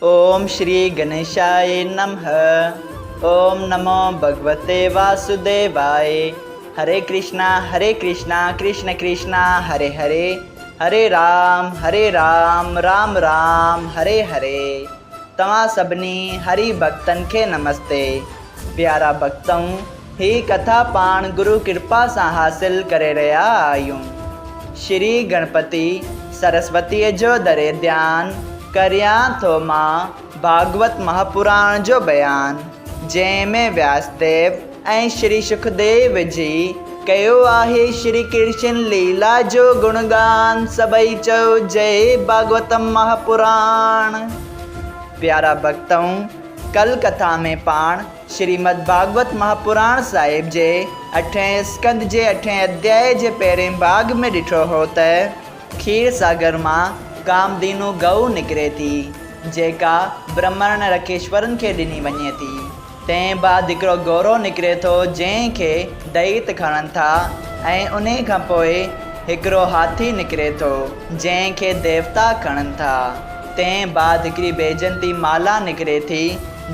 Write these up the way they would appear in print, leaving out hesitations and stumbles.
اوم شري گنيشاء نمھ اوم نمو ڀڳوتي واسوديواء هري ڪرشنا هري ڪرشنا ڪرشن ڪرشنا هري هري هري رام هري رام رام رام هري هري توهان سڀني هري ڀڳتن کي نمستي پيارا ڀڳتؤ هي ڪٿا پاڻ گرو ڪرپا سان حاصل ڪري رهيا آهيون. شري گڻپتي سرسوتيء جو دري ڌيان ڪريان ٿو مان ڀاڳوت مهاپراڻ جو بيان، جنهن ۾ وياسديو ۽ شري شڪديو جي ڪيو آهي شري ڪرشن ليلا جو گڻگان، سڀئي چئو جئي ڀاڳوتم مهاپراڻ. پيارا ڀڳتؤ! ڪل ڪٿا ۾ پاڻ شريمد ڀاڳوت مهاپراڻ صاحب جي اٺين اسڪنڌ جي اٺين اڌيائي جي پهرين ڀاڳ ۾ ڏٺو هو ته کير ساگر مان ڪامڌينو گئو نڪري ٿي، جيڪا برهمڻ رکيشورن کي ڏني وڃي ٿي. تنهن بعد هڪڙو گورو نڪري ٿو جنهن کي دئيت کڻن ٿا ۽ انهي کان پوء هڪڙو هاٿي نڪري ٿو جنهن کي ديوتا کڻن ٿا. تنهن بعد هڪڙي بيجنتي مالا نڪري ٿي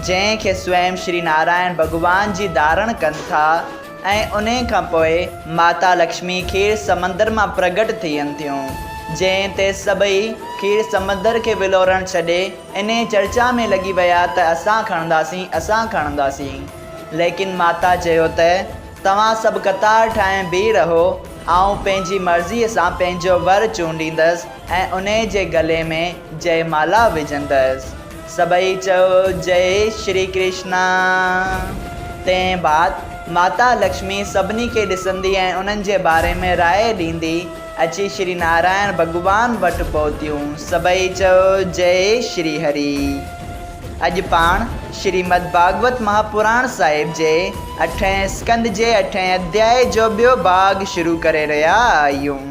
جنهن کي سوئم شري نارائڻ ڀڳوان جي ڌارڻ ڪن ٿا ۽ انهي کان پوء ماتا لڪشمي کير سمندر مان پرگٽ ٿين ٿيون، جنهن تي سڀئي کير سمندر کي ولوڙڻ ڇڏي انهي چرچا ۾ لڳي ويا ته اسان کڻنداسين اسان کڻنداسين. ليڪن ماتا چيو ته توهان سڀ قطار ٺاهي بيهي رهو، آئون پنهنجي مرضيء سان پنهنجو ور چونڊيندس ۽ انهي جي گلي ۾ جئي مالا وجهندس. سڀئي چئو جئي شري ڪرشنا. تنهن بعد ماتا لڪشمي سڀني کي ڏسندي ۽ انهن جي باري ۾ راء ڏيندي اچي شري نارائڻ ڀڳوان وٽ پهتيون. سڀئي چئو جئي شري هري. اڄ پاڻ شريمد ڀاڳوت مهاپراڻ صاحب جي اٺين اسڪنڌ جي اٺين اڌيائي جو ٻيو ڀاڳ شروع ڪري رهيا آهيون.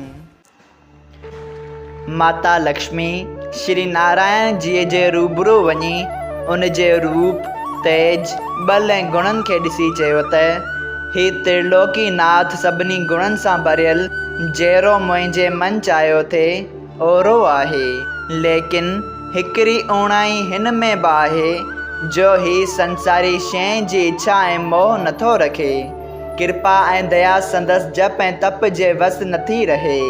ماتا لڪشمي شري نارائڻ جيء جي روبرو وڃي ان جي روپ، تيج، ٻل ۽ گڻن کي ڏسي چيو ته، هي ترلوڪي ناٿ سڀني گڻن سان ڀريل، جهڙو منهنجي من چاهيو ٿي، اوهڙو آهي. ليڪن هڪڙي اوڻائي هن ۾ به آهي، جو هي سنساري شين جي اڇا ۽ موهه نٿو رکي. ڪرپا ۽ ديا سندس جپ ۽ تپ جي وس نٿي رهي.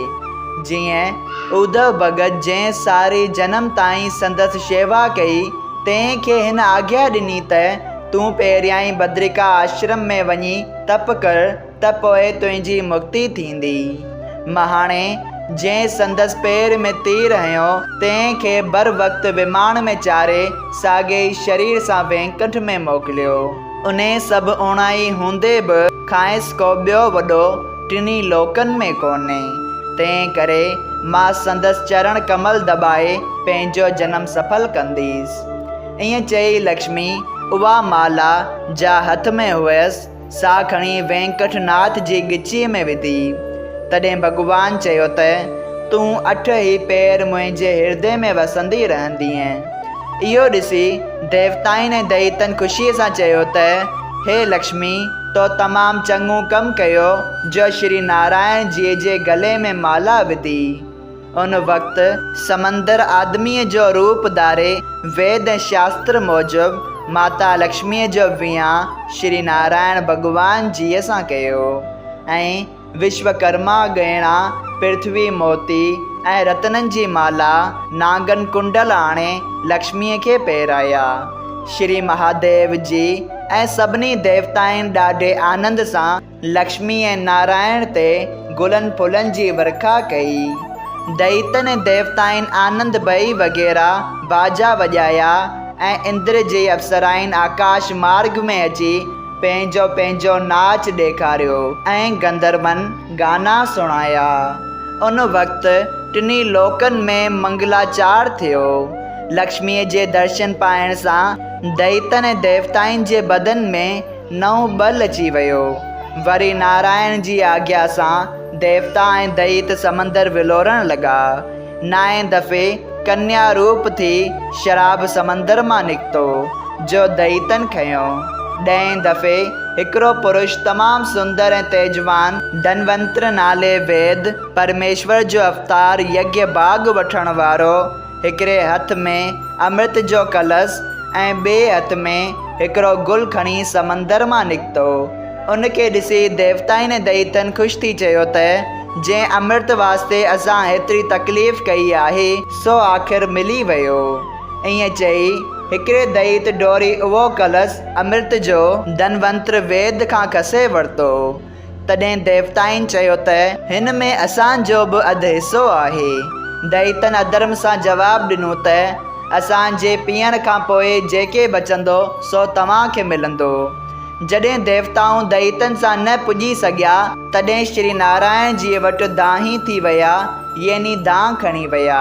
جيئن اڌو ڀڳت جنهن ساري جنم تائين سندس شيوا ڪئي، تنهن کي هن آگيا ڏني ته تون پهريائين بدرڪا آشرم ۾ وڃي تپ ڪر ته پوء تنهنجي مڪتي ٿيندي. مهاڻي جنهن سندس پير ۾ تير هنيو، تنهن کي بروقت وماڻ ۾ چاڙهي ساڳئي ئي شرير سان وينڪنٺ ۾ موڪليو. انهيء سڀ اوڻائي هوندي به کانئس ڪو ٻيو وڏو ٽنهي لوڪن ۾ ڪونهي. تنهن ڪري مان سندس چرڻ ڪمل دٻائي پنهنجو جنم سڦل ڪنديس. ائين چئي لڪشمي اها مالا، جا هٿ ۾ هئس، سا کڻي وينڪٺ ناٿ جي ڳچيء ۾ وڌي. تڏهن ڀڳوان چيو ته، تون اٺ ئي پهر منهنجي هردي ۾ وسندي رهندينء. اهو ڏسي ديوتائن ۽ دئيتن خوشيء سان چيو ته، هي لڪشمي! تو تمام چڱو ڪم ڪيو جو شري نارائڻ جيء جي گلي ۾ مالا وڌي. ان وقت سمندر آدميء جو روپ ڌاري ويد ۽ شاستر موجب ماتا لڪشميء جو ويان شري نارائڻ ڀڳوان جيء سان ڪيو ۽ وشوڪرما ڳهڻا، پرٿوي موتي ۽ رتنن جي مالا، نانگن ڪنڊل آڻي لڪشميء کي پهرايا. شري مهاديو جي ۽ سڀني ديوتائن ڏاڍي آنند سان لڪشمي ۽ نارائڻ تي گلن ڦلن جي ورکا ڪئي. دئيتن ۽ ديوتائن آنند ڀئي وغيره باجا وڄايا ۽ اندر جي اپسرائن آڪاش مارڳ ۾ اچي پنهنجو پنهنجو ناچ ڏيکاريو ۽ گنڌرون گانا سڻايا. ان وقت ٽنهي لوڪن ۾ منگلاچار ٿيو. لڪشميء جي درشن پائڻ سان دئيتن ۽ ديوتائن جي بدن ۾ نئون ٻل اچي ويو. وري نارائڻ جي آگيا سان ديوتا ۽ دئيت سمندر ولوڙڻ لڳا. نائين دفعي ڪنيا روپ ٿي شراب سمندر مان نڪتو، جو دئيتن کنيو. ڏهين دفعي هڪڙو پرش تمام سندر ۽ تيجوان ڌنونتر نالي ويد پرميشور جو اوتار يگيه ڀاڳ وٺڻ وارو، هڪڙي هٿ ۾ امرت جو ڪلس ۽ ٻئي هٿ ۾ هڪڙو گل کڻي سمندر مان نڪتو. ان کي ڏسي ديوتائن ۽ دئيتن خوش ٿي چيو ته، جنهن امرت واسطي اسان هيتري تڪليف ڪئي آهي، سو آخر ملي ويو. ائين چئي، هڪڙي دئيت ڊوڙي اهو ڪلس امرت جو ڌنونتر ويد کان کسي ورتو. تڏهن ديوتائن چيو ته، هن ۾ اسان جو به اڌ حصو آهي. دئيتن اڌرم سان جواب ڏنو ته، اسان جي پيئڻ کان پوء جيڪي بچندو، سو توهان کي ملندو. جڏهن ديوتائون دئيتن سان نه پڄي سگهيا، تڏهن شري نارائڻ جيء وٽ دانهين ٿي ويا، يعني دانهن کڻي ويا.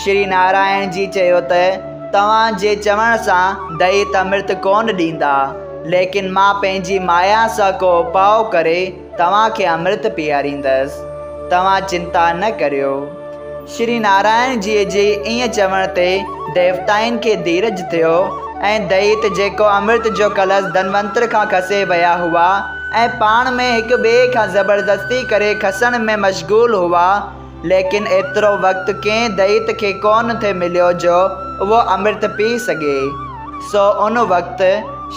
شري نارائڻ جي چيو ته، توهان جي چوڻ سان دئيت امرت ڪونه ڏيندا. ليڪن مان پنهنجي مايا سان ڪو اپاء ڪري توهان کي امرت پياريندس. توهان چنتا نه ڪريو. شري نارائڻ جيء جي ائين چوڻ تي ديوتائن کي ڌيرج ٿيو ۽ دئيت جيڪو امرت جو ڪلس ڌنونتر کان کسي ويا هئا ۽ پاڻ ۾ هڪ ٻئي کان زبردستي ڪري کسڻ ۾ مشغول هئا، ليڪن ايترو وقت ڪنهن دئيت کي ڪونه ٿي مليو جو اهو امرت پي سگهي. سو ان وقت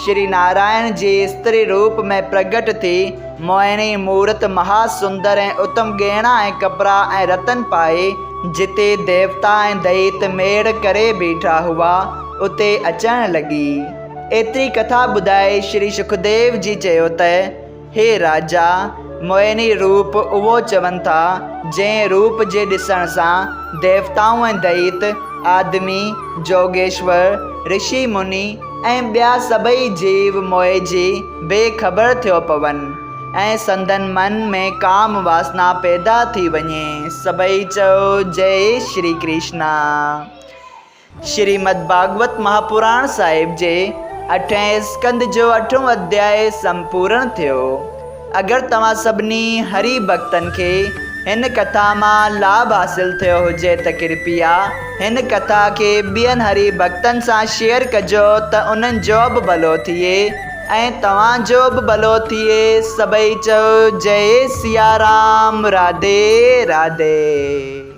شري نارائڻ جي استري روپ ۾ پرگٽ ٿي موهڻي مورت مها سندر ۽ اتم ڳهڻا ۽ ڪپڙا ۽ رتن پائي جتي ديوتا ۽ دئيت ميڙ ڪري بيٺا هئا اتي اچڻ لڳي. ايتري ڪٿا ٻڌائي شري شڪديو جي چيو ته. هي راجا! موهني روپ اهو چون ٿا، جنهن روپ جي ڏسڻ سان ديوتائون ۽ دئيت، آدمي، جوگيشور، رشي مني ۽ ٻيا سڀئي جيو موهجي بي خبر ٿيو پون ۽ سندن من ۾ ڪام واسنا پيدا ٿي وڃي. سڀئي چئو جئي شري ڪرشنا. شريمد ڀاڳوت مهاپراڻ صاحب جي اٺين اسڪنڌ جو اٺون اڌياء سمپورڻ ٿيو. اگر توهان سڀني هري ڀڳتن کي هن ڪٿا مان لاڀ حاصل ٿيو هجي ته ڪرپيا هن ڪٿا کي ٻين هري ڀڳتن سان شيئر ڪجو ته انهن جو به ڀلو ٿئي ۽ توهان جو به ڀلو ٿئي سڀئي چئو جئي سيارام راڌي راڌي.